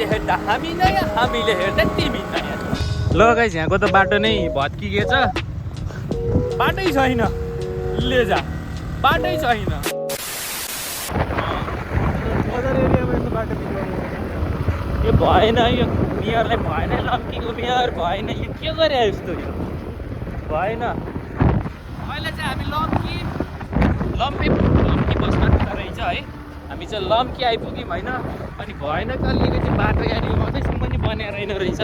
तिमीले हेर्दा हामी नयाँ, हामीले हेर्दा तिमी नयाँ। ल गाइस यहाँको त बाटो नै भत्किएछ, बाटै छैन, ले जा बाटै छैन। यो भएन, यो मेयरलाई भएन, लम्कीको मेयर भएन, यो के गरे यस्तो, यो भएन। अहिले चाहिँ हामी लम्की बस्न रहेछ है, हामी चाहिँ लम्की आइपुग्यौँ होइन। अनि भएन कि अलिकति बाटो यहाँनिर अझैसम्म नि बनाएर रहेन रहेछ,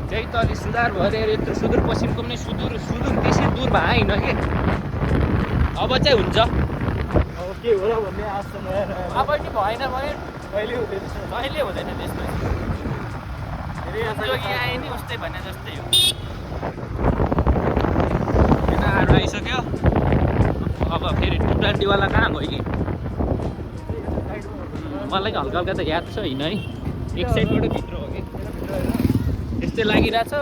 त्यही त अलिक सुधार भएर यत्रो सुदूरपश्चिमको पनि सुदूर त्यसै दूर भए होइन कि अब चाहिँ हुन्छ। अब के होला भन्ने आश छ नयाँ अब नि भएन भने कहिले हुँदैन कहिले हुँदैन त्यसमा। जोगी आए नि उस्तै भने जस्तै हो। केटाहरू आइसक्यो, अब फेरि टुटान्डीवाला कहाँ गयो कि मलाई हल्का हल्का त याद छ होइन है, एक साइडबाट भित्र हो कि त्यस्तै लागिरहेछ।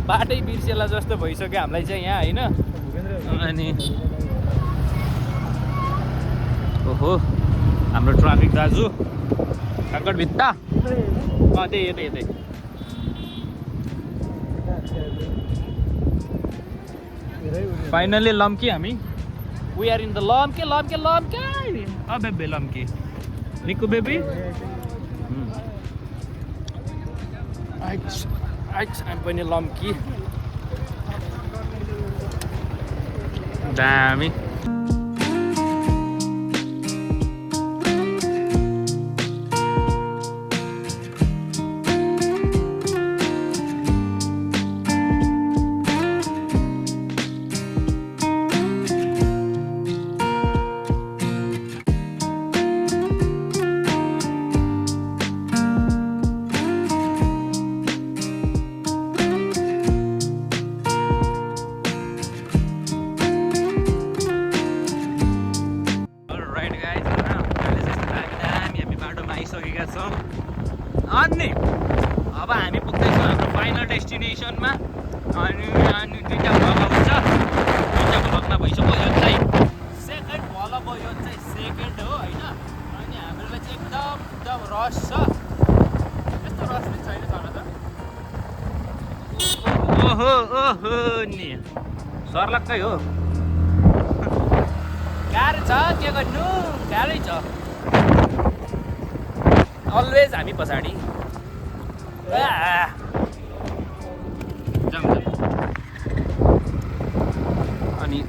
बाटै बिर्सेला जस्तो भइसक्यो हामीलाई चाहिँ यहाँ होइन। अनि ओहो हाम्रो ट्राफिक दाजु काकड भित्ता त्यही यतै फाइनली लम्की हामी, we are in the Lamki baby Lamki Niku baby. हामी पनि लम्की दामी। अनि अब हामी पुग्दैछौँ हाम्रो फाइनल डेस्टिनेसनमा। अनि दुईवटा भ्लग हुन्छ, दुईवटा भ्लगमा भइसक्यो। यो चाहिँ सेकेन्ड भ्लग हो, यो चाहिँ सेकेन्ड हो होइन। अनि हामीलाई चाहिँ एकदम रस छ, त्यस्तो रस पनि छैन छन त। ओहो नि सर्लक्कै हो, गाह्रो छ, के गर्नु गाह्रै छ। अलवेज हामी पछाडि अनि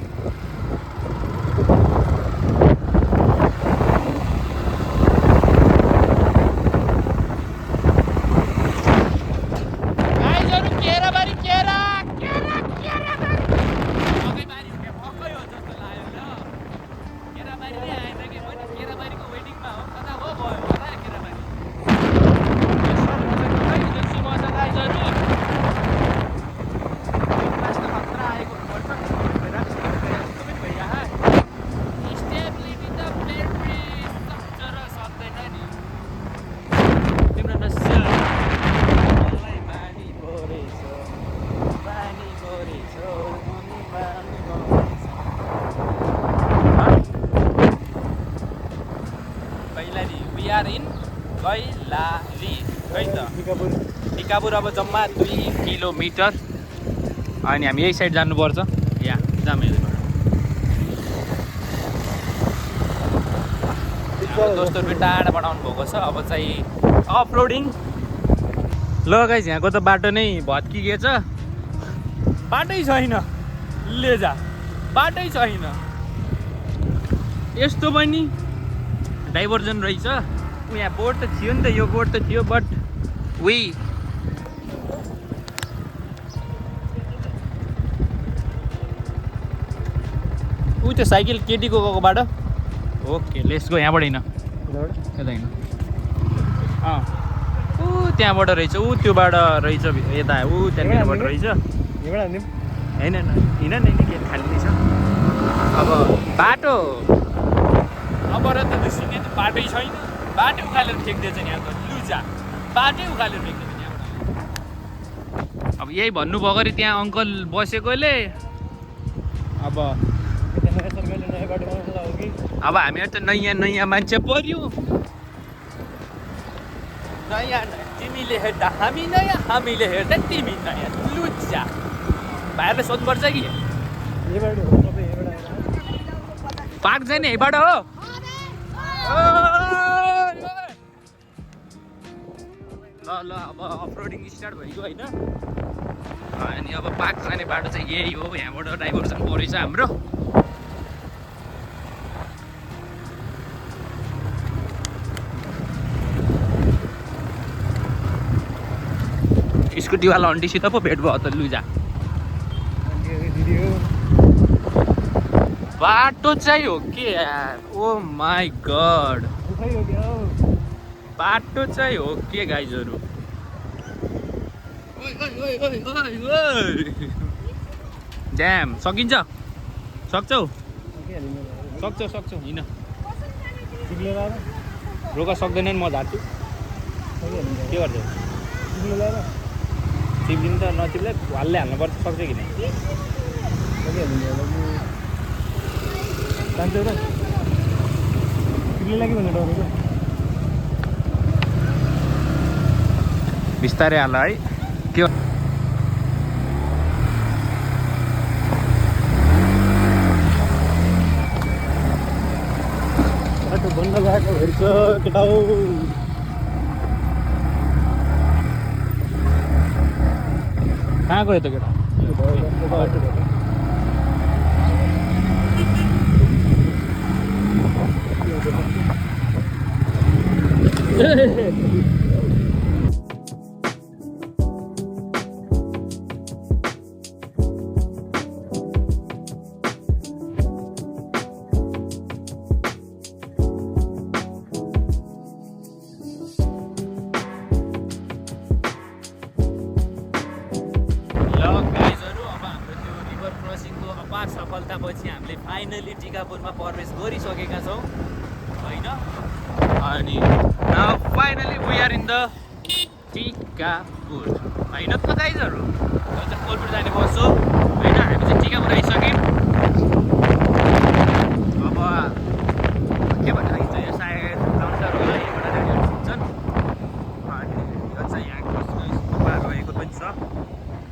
टिकापुर अब जम्मा 2 किलोमिटर। अनि हामी यही साइड जानुपर्छ, यहाँ जामेलबाट दोस्तोहरू पनि टाढा बढाउनु भएको छ। अब चाहिँ अफरोडिङ। ल गाइस यहाँको त बाटो नै भत्किएछ, बाटै छैन, ले जा बाटै छैन। यस्तो पनि डाइभर्जन रहेछ। यहाँ बोर्ड त थियो नि त, यो बोर्ड त थियो, बट त्यो साइकल केटीको गएको बाटो। ओके लेट्स गो, यहाँबाट होइन, यता होइन, त्यहाँबाट रहेछ, त्यो बाटो रहेछ यता, त्यहाँनिरबाट रहेछ होइन हिँड नि के खाली नै छ। अब बाटो अब र त सिधै त बाटै छैन, बाटै उखालेर फ्याँक्दैछ यहाँ त, लुजा बाटै उखालेर फ्याँक्दैछ यहाँबाट। अब यही भन्नुभयो अरे त्यहाँ अङ्कल बसेकोले। अब हामीहरू त नयाँ मान्छे पर्यो, नयाँ तिमीले हेर्दा हामी नयाँ हामीले हेर्दा तिमी नयाँ लुच्चा भाइहरूलाई सोध्नुपर्छ कि पार्क चाहिँ नि यहीँबाट हो ल ल अब अफरोडिङ स्टार्ट भइगयो होइन अनि अब पार्क जाने बाटो चाहिँ यही हो यहाँबाट डाइभर्सन परेछ हाम्रो स्कुटीवाला अन्टीसित पो भेट भयो त लुजा बाटो चाहिँ हो के यार ओ माई गड बाटो चाहिँ हो के गाइजहरू ड्याम सकिन्छ सक्छौ सक्छौ हिँड रोका सक्दैन म झार्छु के गर्छौ चिप्लिनु त नचिप्ले हाल्ले हाल्नुपर्छ सक्छ कि नै जान्छौ र चिप्ले लागि भने डरेको बिस्तारै हाल है के बाटो बन्द भएको हेर्छ केटा हो कहाँ गयो त केटा सफलतापछि हामीले फाइनली टिकापुरमा प्रवेश गरिसकेका छौँ होइन अनि now finally we are in the Tikapur होइन त गाइजहरू चाहिँ कोलपुर जाने बस हो होइन हामी चाहिँ टिकापुर आइसक्यौँ अब के भन्नु लागि चाहिँ सायद काउन्टरहरू यहाँबाट गाडीहरू छुट्छन् अनि यो चाहिँ यहाँको रहेको पनि छ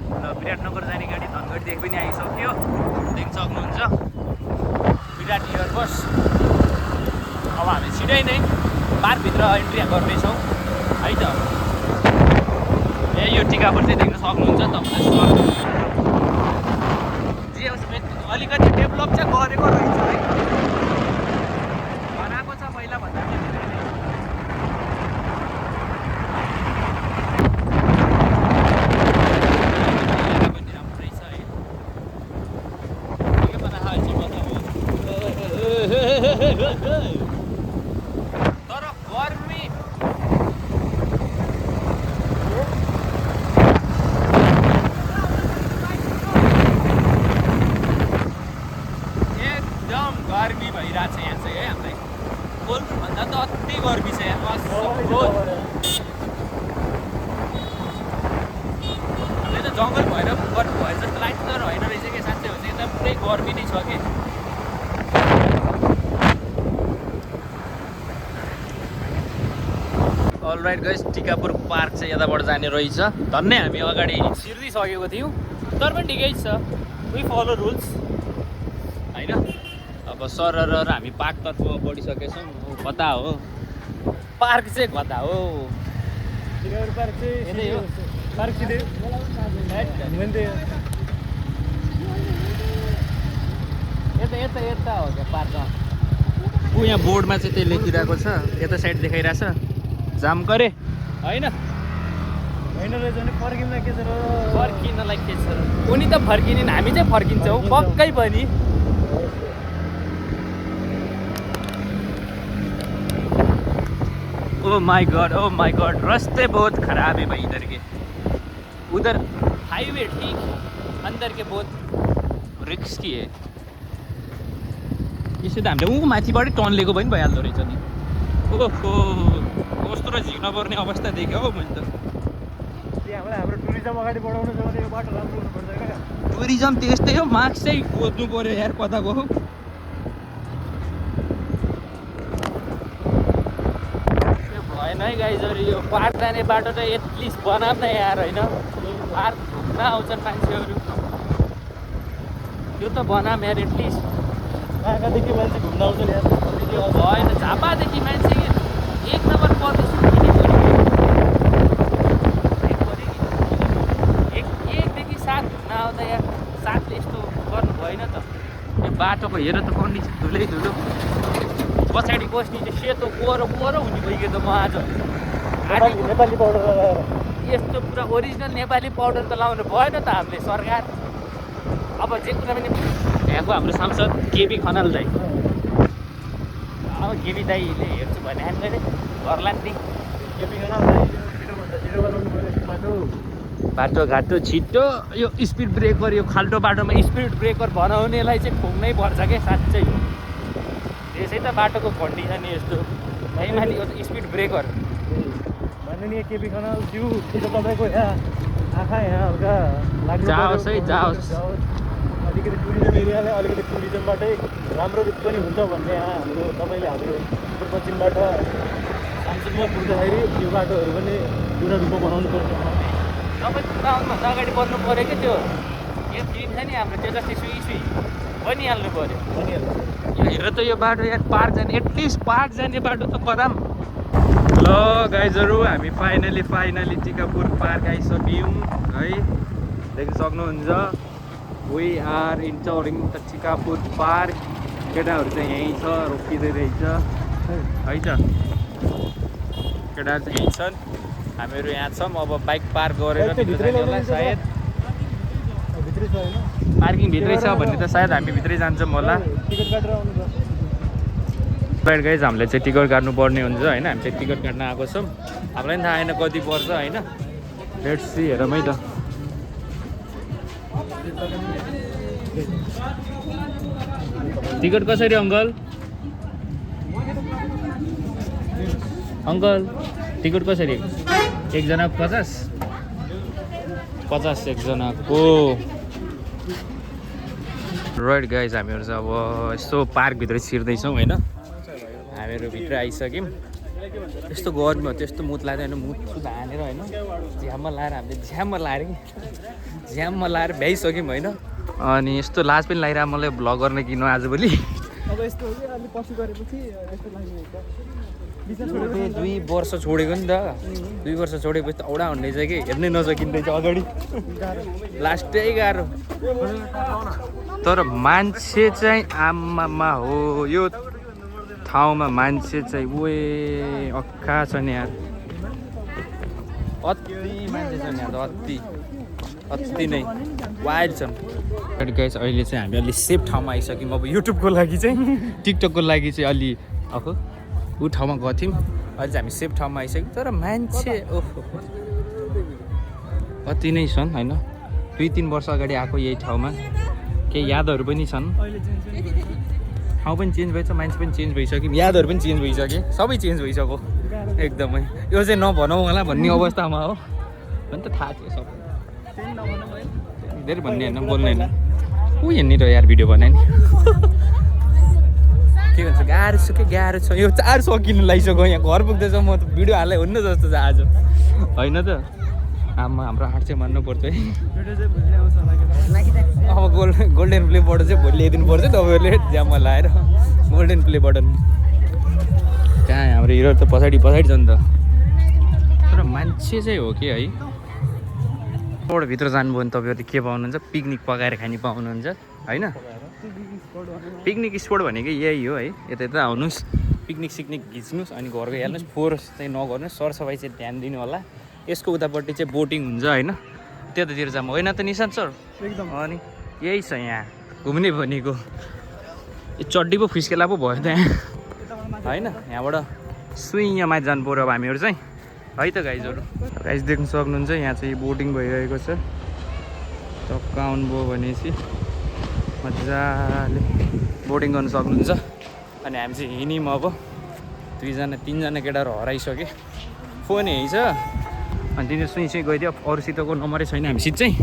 र विराटनगर जाने गाडी धनगढीदेखि पनि आइसक्यो देख्न सक्नुहुन्छ विराट एयरबस अब हामी छिटै नै पार्कभित्र इन्ट्री गर्दैछौँ है त ए यो टिकापुर चाहिँ देख्न सक्नुहुन्छ तपाईँलाई जे होस् अलिकति डेभलप चाहिँ गरेको रहेछ है बनाएको छ पहिला भन्दा पनि धेरै नै तर गर्मी एकदम गर्मी भइरहेको छ यहाँ चाहिँ है हामीलाई कोलपुरभन्दा त अति गर्मी छ यहाँ हामीले त जङ्गल भएर गर्नु भएर जस्तो लाग्छ तर होइन रहेछ कि साँच्चै हो चाहिँ यता पुरै गर्मी नै छ कि अलराइट गाइस टिकापुर पार्क चाहिँ यताबाट जाने रहेछ धन्नै हामी अगाडि छिर्दिसकेको थियौँ तर पनि ठिकै छ वी फलो रुल्स होइन अब सर र हामी पार्कतर्फ बढिसकेछौँ कता हो पार्क चाहिँ कता हो पार्क चाहिँ हो पार्क सिधै यता हो क्या पार्क ऊ यहाँ बोर्डमा चाहिँ त्यो लेखिरहेको छ यता साइड देखाइरहेछ जाम गरे होइन रहेछ भने फर्किँदा के छ र फर्किनलाई के छ उनी त फर्किने हामी चाहिँ फर्किन्छौँ पक्कै पनि ओ माय गॉड रास्ते बहुत खराब है भाई इधर के उधर हाईवे ठीक अंदर के बहुत रिस्की है यसो त हामीले ऊ माथिबाटै टर्न लिएको पनि भइहाल्दो रहेछ नि ओहो कस्तो र झिक्न पर्ने अवस्था देख्यो हौ मैले त हाम्रो टुरिज्म अगाडि बढाउनु छ भने यो बाटो राम्रो हुनुपर्छ क्या टुरिज्म त्यस्तै हो मार्क्स चाहिँ खोज्नु पर्यो यार कताको हो भएन छैन है गाइजहरू यो पार्क जाने बाटो त एटलिस्ट बनाम न यार होइन पार्क घुम्न आउँछन् मान्छेहरू त्यो त बनाम यार एटलिस्ट कहाँदेखि मान्छे घुम्न आउँछ यार भएन झापादेखि मान्छे 1 नम्बर पर्दैछ एकदेखि 7 घुम्न आउँदा यार 7ले यस्तो गर्नु भएन त यो बाटोको हेर त कन्डिसन धुलै धुलो पछाडि बस्ने चाहिँ सेतो कोरो हुने भइगयो त म आज नेपाली पाउडर लगाएर यस्तो पुरा ओरिजिनल नेपाली पाउडर त लाउनु भएन त हामीले सरकार अब जे कुरा पनि यहाँको हाम्रो सांसद केबी खनाल दाइ अब केबी दाइले हेर्छु भने हामीले घर लान्थे केपी खनाल छिटोभन्दा छिटो बनाउनु पर्यो बाटो बाटोघाटो छिटो यो स्पिड ब्रेकर यो खाल्टो बाटोमा स्पिड ब्रेकर बनाउनेलाई चाहिँ खोज्नै पर्छ क्या साँच्चै त्यसै त बाटोको कन्डिसन यस्तो माथि स्पिड ब्रेकर माननीय केपी खनाल ज्यू तपाईँको यहाँ आँखा यहाँ हल्का लाग्नु जाओस् है जाओस् अलिकति टुरिज्म एरियालाई अलिकति टुरिज्मबाटै राम्रो पनि हुन्छ भन्ने यहाँ हाम्रो तपाईँले हाम्रो उत्तर पश्चिमबाट सांसदमा पुग्दाखेरि यो बाटोहरू पनि पूर्ण रूपमा बनाउनु पर्छ तपाईँ आउनुभन्दा अगाडि बन्नु पऱ्यो क्या त्यो यो फिल्म छ नि हाम्रो त्यो जस्तै सुई बनिहाल्नु पऱ्यो यो हेर त यो बाटो यहाँ पार्क जाने एटलिस्ट पार्क जाने बाटो त कदाम ल गाइजहरू हामी फाइनली टिकापुर पार्क आइसक्यौँ है देख्न सक्नुहुन्छ we are entering the Tikapur park केटाहरू चाहिँ यहीँ छ रोकिँदै रहेछ है त केटाहरू चाहिँ यहीँ छन् हामीहरू यहाँ छौँ अब बाइक पार्क गरेर भित्र जाने होला सायद भित्रै छ होइन पार्किङ भित्रै छ भने त सायद हामी भित्रै जान्छौँ होला टिकट काटेर आउनु राइट गाइज हामीले चाहिँ टिकट काट्नुपर्ने हुन्छ होइन हामी चाहिँ टिकट काट्न आएको छौँ हामीलाई पनि थाहा छैन कति पर्छ होइन लेट्स सी हेरौँ है त टिकट कसरी अङ्कल टिकट कसरी एकजनाको 50 एकजनाको राइट गाइज हामीहरू चाहिँ अब यस्तो पार्कभित्र छिर्दैछौँ होइन हामीहरू भित्र आइसक्यौँ यस्तो गर्मी हो त्यस्तो मुत लाग्दैन मुत हानेर होइन झ्याममा लाएर हामीले झ्याममा लाएर भ्याइसक्यौँ होइन अनि यस्तो लाज पनि लागिरहेको मलाई भ्लग गर्ने किन आजभोलि अब यस्तो हो कि अलि पछि गरेपछि यस्तो लाग्ने 2 वर्ष छोडेको नि त 2 वर्ष छोडेपछि त औडा हुँदैछ कि हेर्नै नसकिँदैछ अगाडि लास्टै गाह्रो तर मान्छे चाहिँ आमामा हो यो ठाउँमा मान्छे चाहिँ ओए अक्का छ नि यार अति मान्छे छ नि यार अति नै वाइल्ड छ गाइस अहिले चाहिँ हामी अलि सेफ ठाउँमा आइसक्यौँ अब युट्युबको लागि चाहिँ टिकटकको लागि चाहिँ अलि अब ऊ ठाउँमा गएको थियौँ अहिले चाहिँ हामी सेफ ठाउँमा आइसक्यौँ तर मान्छे ओहो अति नै छन् होइन 2-3 वर्ष अगाडि आएको यही ठाउँमा केही यादहरू पनि छन् ठाउँ पनि चेन्ज भएछ मान्छे पनि चेन्ज भइसक्यो यादहरू पनि चेन्ज भइसक्यो सबै चेन्ज भइसक्यो एकदमै यो चाहिँ नभनौँ होला भन्ने अवस्थामा हो भने त थाहा थियो सबै धेरै भन्ने होइन बोल्ने होइन ऊ हेर्ने र यार भिडियो बनाए नि के भन्छ गाह्रो छ यो 4 सकिनु लागिसक्यो यहाँ घर पुग्दैछ म त भिडियो हाल्दै हुन्न जस्तो छ आज होइन त आमा हाम्रो 8 चाहिँ मान्नु पर्छ है अब गोल्डन प्ले बटन चाहिँ भोलि ल्याइदिनु पर्छ तपाईँहरूले ज्याममा लाएर गोल्डन प्ले बटन कहाँ हाम्रो हिरो त पछाडि छ नि त तर मान्छे चाहिँ हो कि है भित्र जानुभयो भने तपाईँहरूले के पाउनुहुन्छ पिकनिक पकाएर खाने पाउनुहुन्छ होइन पिकनिक स्पोट भनेको यही हो है यता आउनुहोस् पिकनिक सिक्निक खिच्नुहोस् अनि घरको हेर्नुहोस् फोहोर चाहिँ नगर्नुहोस् सरसफाइ चाहिँ ध्यान दिनु होला यसको उतापट्टि चाहिँ बोटिङ हुन्छ होइन त्यतातिर जाऊँ होइन त निशान्त सर एकदम अनि यही छ यहाँ घुम्ने भनेको यो चड्डी पो फिस्केला पो भयो त यहाँ होइन यहाँबाट सुइयाँमा जानु पऱ्यो अब हामीहरू चाहिँ है त गाइजहरू गाइज देख्न सक्नुहुन्छ यहाँ चाहिँ बोटिङ भइरहेको छ टक्क आउनुभयो भनेपछि मजाले बोटिङ गर्नु सक्नुहुन्छ अनि हामी चाहिँ हिँड्यौँ अब 2-3जना केटाहरू हराइसक्यो फोन यहीँ छ अनि तिनीहरू सुई गइदियो अरूसितको नम्बरै छैन हामीसित चाहिँ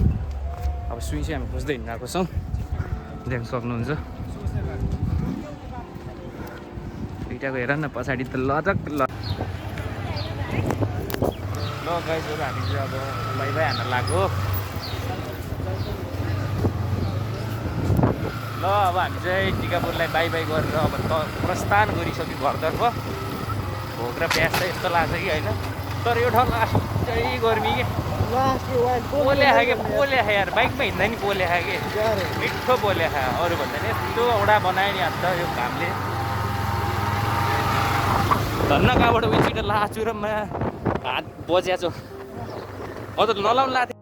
अब सुई हामी खोज्दै हिँडिरहेको छौँ देख्न सक्नुहुन्छ दुइटाको हेर न पछाडि त लजक ल ल गाइजहरू हामी चाहिँ अब बाई बाई हान्न लाग्यो ल अब हामी चाहिँ टिकापुरलाई बाई बाई गरेर अब प्रस्थान गरिसक्यो घरतर्फ भोक र प्यास चाहिँ यस्तो लाग्छ कि होइन तर यो ठाउँ लास्टै गर्मी कि पोले खायो कि पोले खायो यार बाइकमा हिँड्दा नि पोले खायो कि मिठो पोले खायो अरू भन्दा नि यस्तो औडा बनायो नि अन्त यो घामले धन्न कहाँबाट उयो छिटो लाछु र हात बज्या छु अझ नलाउनु लाएको